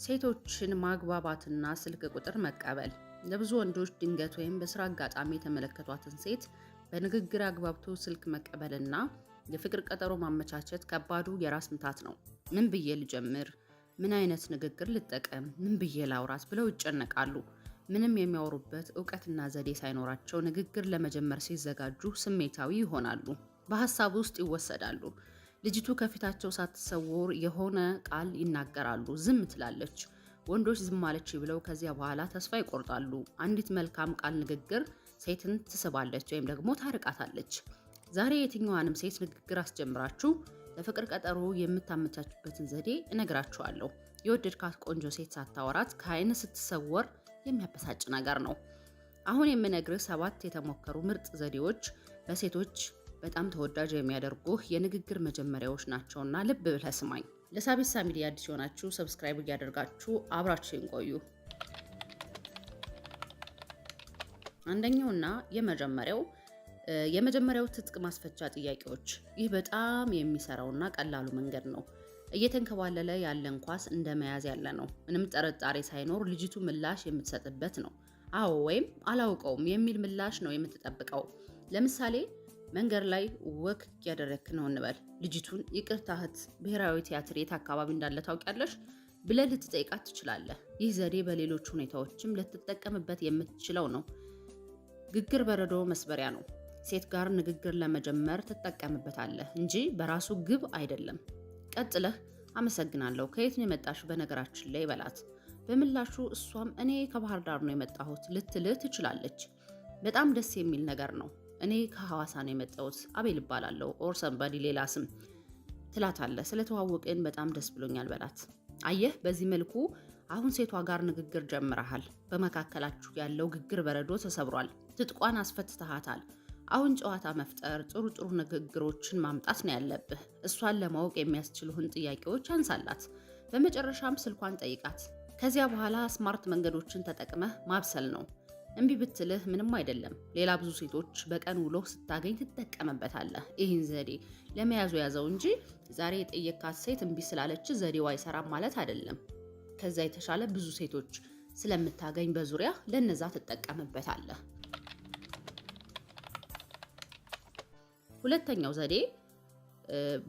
ሴቶችን ማግባባትና ስልክ ቁጥር መቀበል። ለብዙ ወንዶች ድንገት ወይም በስራ አጋጣሚ የተመለከቷትን ሴት በንግግር አግባብቶ ስልክ መቀበልና የፍቅር ቀጠሮ ማመቻቸት ከባዱ የራስ ምታት ነው። ምን ብዬ ልጀምር? ምን አይነት ንግግር ልጠቀም? ምን ብዬ ላውራት? ብለው ይጨነቃሉ። ምንም የሚያወሩበት እውቀትና ዘዴ ሳይኖራቸው ንግግር ለመጀመር ሲዘጋጁ ስሜታዊ ይሆናሉ። በሀሳብ ውስጥ ይወሰዳሉ። ልጅቱ ከፊታቸው ሳትሰውር የሆነ ቃል ይናገራሉ። ዝም ትላለች። ወንዶች ዝም አለች ብለው ከዚያ በኋላ ተስፋ ይቆርጣሉ። አንዲት መልካም ቃል ንግግር ሴትን ትስባለች ወይም ደግሞ ታርቃታለች። ዛሬ የትኛዋንም ሴት ንግግር አስጀምራችሁ ለፍቅር ቀጠሮ የምታመቻቹበትን ዘዴ እነግራችኋለሁ። የወደድካት ቆንጆ ሴት ሳታወራት ከአይን ስትሰወር የሚያበሳጭ ነገር ነው። አሁን የምነግርህ 7 የተሞከሩ ምርጥ ዘዴዎች በሴቶች በጣም ተወዳጅ የሚያደርጉህ የንግግር መጀመሪያዎች ናቸውና ልብ ብለህ ስማኝ። ለሳቢሳ ሚዲያ አዲስ የሆናችሁ subscribe እያደርጋችሁ አብራችሁን ቆዩ። አንደኛውና የመጀመሪያው ትጥቅ ማስፈቻ ጥያቄዎች። ይህ በጣም የሚሰራውና ቀላሉ መንገድ ነው። እየተንከባለለ ያለን ኳስ እንደመያዝ ያለ ነው። ምንም ጥርጣሬ ሳይኖር ልጅቱ ምላሽ የምትሰጥበት ነው። አዎ ወይም አላውቀውም የሚል ምላሽ ነው የምትጠብቀው። ለምሳሌ መንገድ ላይ walk እያደረግክ ነው እንበል። ልጅቱን ይቅርታ እህት፣ ብሔራዊ ቲያትር የት አካባቢ እንዳለ ታውቂያለሽ ብለህ ልትጠይቃት ትችላለህ። ይህ ዘዴ በሌሎች ሁኔታዎችም ልትጠቀምበት የምትችለው ነው። ግግር በረዶ መስበሪያ ነው። ሴት ጋር ንግግር ለመጀመር ትጠቀምበታለህ እንጂ በራሱ ግብ አይደለም። ቀጥለህ አመሰግናለሁ፣ ከየት ነው የመጣሽ በነገራችን ላይ በላት። በምላሹ እሷም እኔ ከባህር ዳር ነው የመጣሁት ልትልህ ትችላለች። በጣም ደስ የሚል ነገር ነው። እኔ ከሐዋሳ ነው የመጣሁት፣ አቤል እባላለሁ or somebody ሌላ ስም ትላታለህ። ስለተዋወቅን በጣም ደስ ብሎኛል በላት። አየህ፣ በዚህ መልኩ አሁን ሴቷ ጋር ንግግር ጀምረሃል። በመካከላችሁ ያለው ግግር በረዶ ተሰብሯል። ትጥቋን አስፈትተሃታል። አሁን ጨዋታ መፍጠር፣ ጥሩ ጥሩ ንግግሮችን ማምጣት ነው ያለብህ። እሷን ለማወቅ የሚያስችሉህን ጥያቄዎች አንሳላት። በመጨረሻም ስልኳን ጠይቃት። ከዚያ በኋላ smart መንገዶችን ተጠቅመህ ማብሰል ነው። እምቢ ብትልህ ምንም አይደለም። ሌላ ብዙ ሴቶች በቀን ውሎ ስታገኝ ትጠቀምበታለህ። ይህን ዘዴ ለመያዙ ያዘው እንጂ ዛሬ የጠየካት ሴት እምቢ ስላለች ዘዴው አይሰራም ማለት አይደለም። ከዛ የተሻለ ብዙ ሴቶች ስለምታገኝ በዙሪያ ለነዛ ትጠቀምበታለህ። ሁለተኛው ዘዴ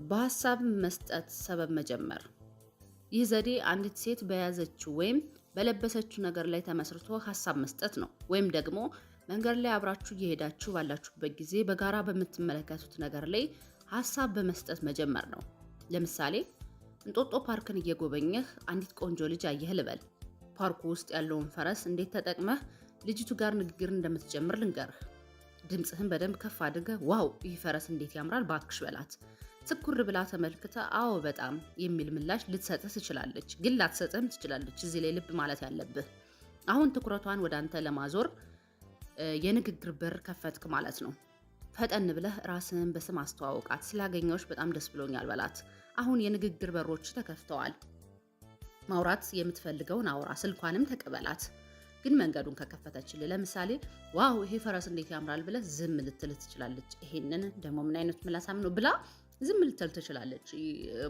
በሀሳብ መስጠት ሰበብ መጀመር። ይህ ዘዴ አንዲት ሴት በያዘችው ወይም በለበሰችው ነገር ላይ ተመስርቶ ሀሳብ መስጠት ነው። ወይም ደግሞ መንገድ ላይ አብራችሁ እየሄዳችሁ ባላችሁበት ጊዜ በጋራ በምትመለከቱት ነገር ላይ ሀሳብ በመስጠት መጀመር ነው። ለምሳሌ እንጦጦ ፓርክን እየጎበኘህ አንዲት ቆንጆ ልጅ አየህ ልበል። ፓርኩ ውስጥ ያለውን ፈረስ እንዴት ተጠቅመህ ልጅቱ ጋር ንግግር እንደምትጀምር ልንገርህ። ድምፅህን በደንብ ከፍ አድርገህ wow ይህ ፈረስ እንዴት ያምራል ባክሽ በላት። ትኩር ብላ ተመልክተ አዎ በጣም የሚል ምላሽ ልትሰጥህ ትችላለች፣ ግን ላትሰጥህም ትችላለች። እዚህ ላይ ልብ ማለት ያለብህ አሁን ትኩረቷን ወደ አንተ ለማዞር የንግግር በር ከፈትክ ማለት ነው። ፈጠን ብለህ ራስህን በስም አስተዋውቃት። ስላገኘሁሽ በጣም ደስ ብሎኛል በላት። አሁን የንግግር በሮች ተከፍተዋል። ማውራት የምትፈልገውን አውራ፣ ስልኳንም ተቀበላት። ግን መንገዱን ከከፈተችልህ ለምሳሌ wow ይሄ ፈረስ እንዴት ያምራል ብለህ ዝም ልትልህ ትችላለች። ይሄንን ደግሞ ምን አይነት ምላሳም ነው ብላ ዝም ልትል ትችላለች።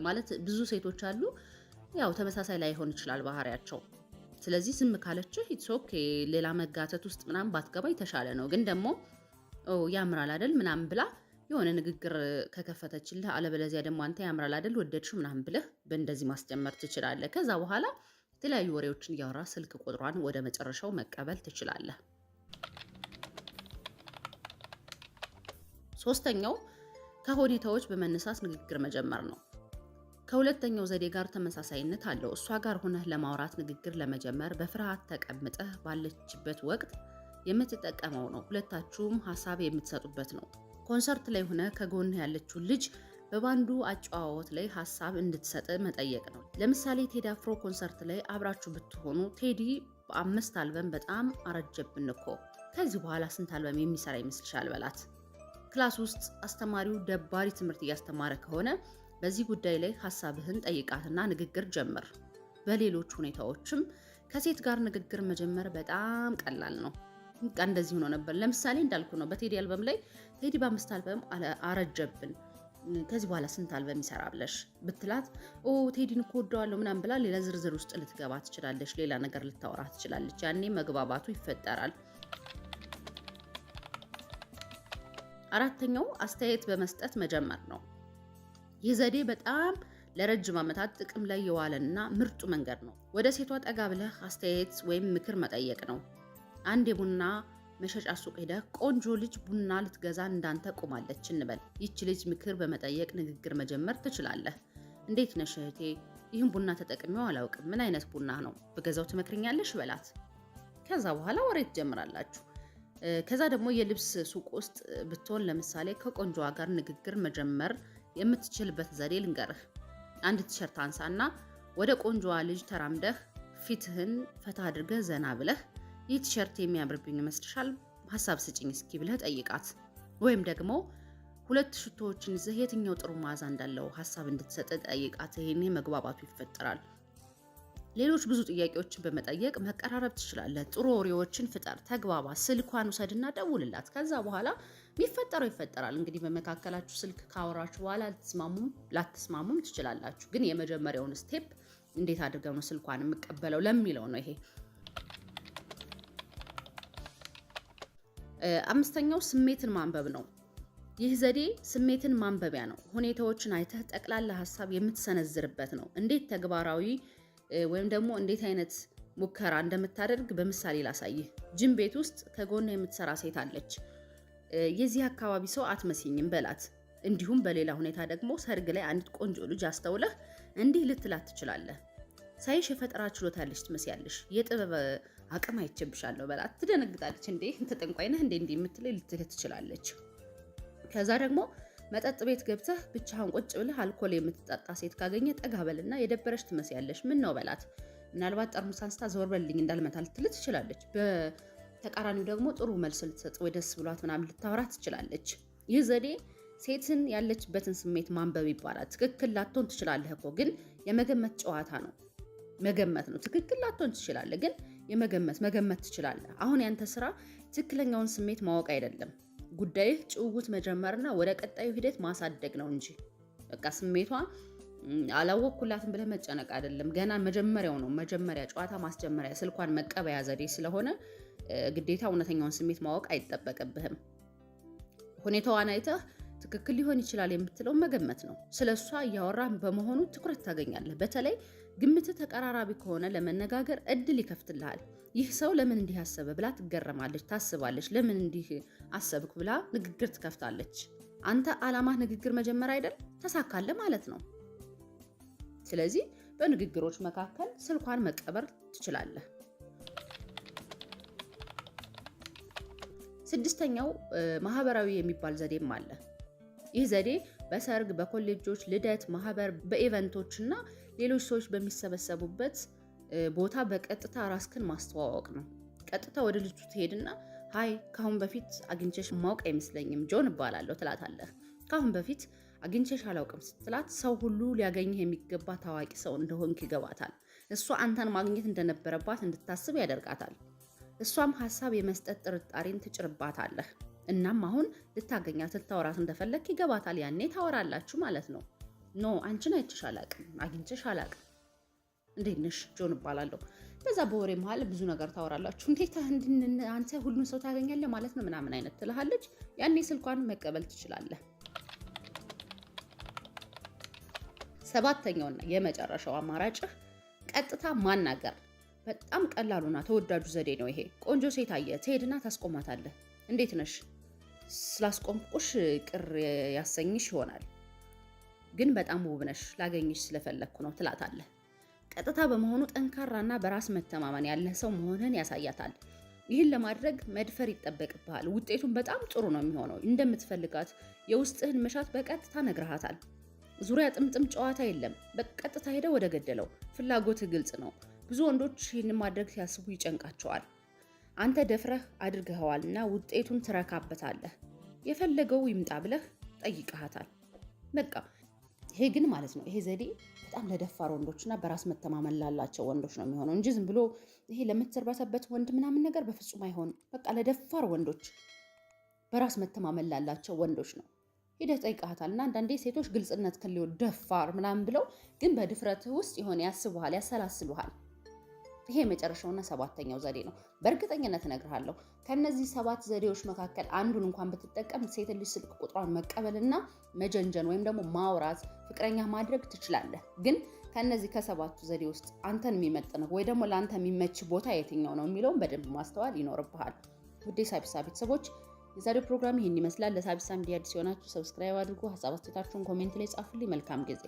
ማለት ብዙ ሴቶች አሉ፣ ያው ተመሳሳይ ላይሆን ይችላል ባህሪያቸው። ስለዚህ ዝም ካለችህ it's okay፣ ሌላ መጋተት ውስጥ ምናምን ባትገባ የተሻለ ነው። ግን ደግሞ ያምራል አይደል ምናምን ብላ የሆነ ንግግር ከከፈተችልህ፣ አለበለዚያ ደግሞ አንተ ያምራል አይደል ወደድሽው ምናምን ብለህ በእንደዚህ ማስጀመር ትችላለህ። ከዛ በኋላ የተለያዩ ወሬዎችን እያወራ ስልክ ቁጥሯን ወደ መጨረሻው መቀበል ትችላለህ። ሶስተኛው ከሁኔታዎች በመነሳት ንግግር መጀመር ነው። ከሁለተኛው ዘዴ ጋር ተመሳሳይነት አለው። እሷ ጋር ሆነህ ለማውራት ንግግር ለመጀመር በፍርሃት ተቀምጠህ ባለችበት ወቅት የምትጠቀመው ነው። ሁለታችሁም ሀሳብ የምትሰጡበት ነው። ኮንሰርት ላይ ሆነ ከጎንህ ያለችውን ልጅ በባንዱ አጨዋወት ላይ ሀሳብ እንድትሰጥ መጠየቅ ነው። ለምሳሌ ቴዲ አፍሮ ኮንሰርት ላይ አብራችሁ ብትሆኑ ቴዲ በ5 አልበም በጣም አረጀብን እኮ ከዚህ በኋላ ስንት አልበም የሚሰራ ይመስልሻል? በላት። class ውስጥ አስተማሪው ደባሪ ትምህርት እያስተማረ ከሆነ በዚህ ጉዳይ ላይ ሀሳብህን ጠይቃትና ንግግር ጀምር። በሌሎች ሁኔታዎችም ከሴት ጋር ንግግር መጀመር በጣም ቀላል ነው። እንደዚህ ሆኖ ነበር። ለምሳሌ እንዳልኩ ነው በቴዲ አልበም ላይ ቴዲ በ5 አልበም አረጀብን ከዚህ በኋላ ስንት አልበም ይሰራ ብለሽ ብትላት፣ ኦ ቴዲን እኮ ወደዋለሁ ምናምን ብላ ሌላ ዝርዝር ውስጥ ልትገባ ትችላለች። ሌላ ነገር ልታወራ ትችላለች። ያኔ መግባባቱ ይፈጠራል። አራተኛው አስተያየት በመስጠት መጀመር ነው። ይህ ዘዴ በጣም ለረጅም ዓመታት ጥቅም ላይ የዋለና ምርጡ መንገድ ነው። ወደ ሴቷ ጠጋ ብለህ አስተያየት ወይም ምክር መጠየቅ ነው። አንድ የቡና መሸጫ ሱቅ ሄደህ ቆንጆ ልጅ ቡና ልትገዛ እንዳንተ ቆማለች እንበል። ይች ልጅ ምክር በመጠየቅ ንግግር መጀመር ትችላለህ። እንዴት ነሽ እህቴ? ይህን ቡና ተጠቅሜው አላውቅም። ምን አይነት ቡና ነው? ብገዛው ትመክርኛለሽ? በላት። ከዛ በኋላ ወሬ ትጀምራላችሁ። ከዛ ደግሞ የልብስ ሱቅ ውስጥ ብትሆን ለምሳሌ ከቆንጆዋ ጋር ንግግር መጀመር የምትችልበት ዘዴ ልንገርህ። አንድ ቲሸርት አንሳና ወደ ቆንጆዋ ልጅ ተራምደህ ፊትህን ፈታ አድርገህ ዘና ብለህ ይህ ቲሸርት የሚያምርብኝ ይመስልሻል? ሀሳብ ስጭኝ እስኪ ብለህ ጠይቃት። ወይም ደግሞ ሁለት ሽቶዎችን ይዘህ የትኛው ጥሩ መዓዛ እንዳለው ሀሳብ እንድትሰጥ ጠይቃት። ይሄኔ መግባባቱ ይፈጠራል። ሌሎች ብዙ ጥያቄዎችን በመጠየቅ መቀራረብ ትችላለህ። ጥሩ ወሬዎችን ፍጠር፣ ተግባባ። ስልኳን ውሰድና ደውልላት። ከዛ በኋላ የሚፈጠረው ይፈጠራል። እንግዲህ በመካከላችሁ ስልክ ካወራችሁ በኋላ ልትስማሙም ላትስማሙም ትችላላችሁ። ግን የመጀመሪያውን step እንዴት አድርገው ነው ስልኳን የምቀበለው ለሚለው ነው ይሄ። አምስተኛው ስሜትን ማንበብ ነው። ይህ ዘዴ ስሜትን ማንበቢያ ነው። ሁኔታዎችን አይተህ ጠቅላላ ሀሳብ የምትሰነዝርበት ነው። እንዴት ተግባራዊ ወይም ደግሞ እንዴት አይነት ሙከራ እንደምታደርግ በምሳሌ ላሳይህ። ጅም ቤት ውስጥ ከጎን የምትሰራ ሴት አለች። የዚህ አካባቢ ሰው አትመስኝም በላት። እንዲሁም በሌላ ሁኔታ ደግሞ ሰርግ ላይ አንዲት ቆንጆ ልጅ አስተውለህ እንዲህ ልትላት ትችላለህ። ሳይሽ የፈጠራ ችሎታ ያለሽ ትመስያለሽ፣ የጥበብ አቅም አይቼብሻለሁ በላት። ትደነግጣለች። እንዴ ተጠንቋይ ነህ እንዴ እንዲህ የምትለኝ ልትልህ ትችላለች። ከዛ ደግሞ መጠጥ ቤት ገብተህ ብቻህን ቁጭ ብለህ አልኮል የምትጠጣ ሴት ካገኘ ጠጋ በልና የደበረሽ ትመስያለሽ፣ ምን ነው በላት። ምናልባት ጠርሙስ አንስታ ዘወር በልኝ እንዳልመታ ልትልህ ትችላለች። በተቃራኒው ደግሞ ጥሩ መልስ ልትሰጥ ወይ ደስ ብሏት ምናምን ልታወራ ትችላለች። ይህ ዘዴ ሴትን ያለችበትን ስሜት ማንበብ ይባላል። ትክክል ላትሆን ትችላለህ እኮ ግን የመገመት ጨዋታ ነው። መገመት ነው። ትክክል ላትሆን ትችላለህ፣ ግን የመገመት መገመት ትችላለህ። አሁን ያንተ ስራ ትክክለኛውን ስሜት ማወቅ አይደለም። ጉዳይህ ጭውውት መጀመርና ወደ ቀጣዩ ሂደት ማሳደግ ነው እንጂ በቃ ስሜቷ አላወቅኩላትም ብለህ መጨነቅ አይደለም። ገና መጀመሪያው ነው። መጀመሪያ ጨዋታ ማስጀመሪያ ስልኳን መቀበያ ዘዴ ስለሆነ ግዴታ እውነተኛውን ስሜት ማወቅ አይጠበቅብህም። ሁኔታዋን አይተህ ትክክል ሊሆን ይችላል የምትለው መገመት ነው። ስለ እሷ እያወራህ በመሆኑ ትኩረት ታገኛለህ። በተለይ ግምት ተቀራራቢ ከሆነ ለመነጋገር እድል ይከፍትልሃል። ይህ ሰው ለምን እንዲህ አሰበ ብላ ትገረማለች፣ ታስባለች። ለምን እንዲህ አሰብክ ብላ ንግግር ትከፍታለች። አንተ አላማህ ንግግር መጀመር አይደል? ተሳካለ ማለት ነው። ስለዚህ በንግግሮች መካከል ስልኳን መቀበር ትችላለህ። ስድስተኛው ማህበራዊ የሚባል ዘዴም አለ። ይህ ዘዴ በሰርግ፣ በኮሌጆች ልደት፣ ማህበር፣ በ event ኦች እና ሌሎች ሰዎች በሚሰበሰቡበት ቦታ በቀጥታ ራስክን ማስተዋወቅ ነው። ቀጥታ ወደ ልጁ ትሄድና hi፣ ካሁን በፊት አግኝቼሽ ማውቅ አይመስለኝም፣ ጆን እባላለሁ ትላታለህ። ካሁን በፊት አግኝቼሽ አላውቅም ስትላት ሰው ሁሉ ሊያገኝህ የሚገባ ታዋቂ ሰው እንደሆንክ ይገባታል። እሷ አንተን ማግኘት እንደነበረባት እንድታስብ ያደርጋታል። እሷም ሀሳብ የመስጠት ጥርጣሬን ትጭርባታለህ። እናም አሁን ልታገኛት ልታወራት እንደፈለግክ ይገባታል። ያኔ ታወራላችሁ ማለት ነው። No አንቺን አይቼሽ አላቅም፣ አግኝቼሽ አላቅም፣ እንዴት ነሽ? ጆን እባላለሁ። በዛ በወሬ መሀል ብዙ ነገር ታወራላችሁ። እንዴት አንተ ሁሉን ሰው ታገኛለህ ማለት ነው ምናምን አይነት ትልሃለች። ያኔ ስልኳን መቀበል ትችላለህ። ሰባተኛውና የመጨረሻው አማራጭህ ቀጥታ ማናገር። በጣም ቀላሉና ተወዳጁ ዘዴ ነው ይሄ። ቆንጆ ሴት አየህ፣ ትሄድና ታስቆማታለህ። እንዴት ነሽ? ስላስቆምኩሽ ቅር ያሰኝሽ ይሆናል፣ ግን በጣም ውብ ነሽ፣ ላገኝሽ ስለፈለግኩ ነው ትላታለህ። ቀጥታ በመሆኑ ጠንካራና በራስ መተማመን ያለህ ሰው መሆንህን ያሳያታል። ይህን ለማድረግ መድፈር ይጠበቅብሃል። ውጤቱን በጣም ጥሩ ነው የሚሆነው። እንደምትፈልጋት የውስጥህን መሻት በቀጥታ ነግረሃታል። ዙሪያ ጥምጥም ጨዋታ የለም። በቀጥታ ሄደ ወደ ገደለው። ፍላጎትህ ግልጽ ነው። ብዙ ወንዶች ይህን ማድረግ ሲያስቡ ይጨንቃቸዋል። አንተ ደፍረህ አድርገኸዋልና ውጤቱን ትረካበታለህ። የፈለገው ይምጣ ብለህ ጠይቀሃታል። በቃ ይሄ ግን ማለት ነው፣ ይሄ ዘዴ በጣም ለደፋር ወንዶችና በራስ መተማመን ላላቸው ወንዶች ነው የሚሆነው እንጂ ዝም ብሎ ይሄ ለምትርበተበት ወንድ ምናምን ነገር በፍጹም አይሆንም። በቃ ለደፋር ወንዶች፣ በራስ መተማመን ላላቸው ወንዶች ነው። ሄደህ ጠይቀሃታል። እና አንዳንዴ ሴቶች ግልጽነት ክልው ደፋር ምናምን ብለው ግን በድፍረትህ ውስጥ የሆነ ያስቡሃል፣ ያሰላስሉሃል። ይሄ የመጨረሻውና ሰባተኛው ዘዴ ነው። በእርግጠኝነት እነግርሃለሁ ከነዚህ 7 ዘዴዎች መካከል አንዱን እንኳን ብትጠቀም ሴት ልጅ ስልክ ቁጥሯን መቀበልና መጀንጀን ወይም ደግሞ ማውራት ፍቅረኛ ማድረግ ትችላለህ። ግን ከነዚህ ከሰባቱ ዘዴ ውስጥ አንተን የሚመጥንህ ወይ ደግሞ ለአንተ የሚመች ቦታ የትኛው ነው የሚለውን በደንብ ማስተዋል ይኖርብሃል። ውዴ ሳቢሳ ቤተሰቦች የዛሬው ፕሮግራም ይህን ይመስላል። ለሳቢሳ ሚዲያ አዲስ የሆናችሁ subscribe አድርጉ። ሀሳብ አስተያየታችሁን comment ላይ ጻፉልኝ። መልካም ጊዜ።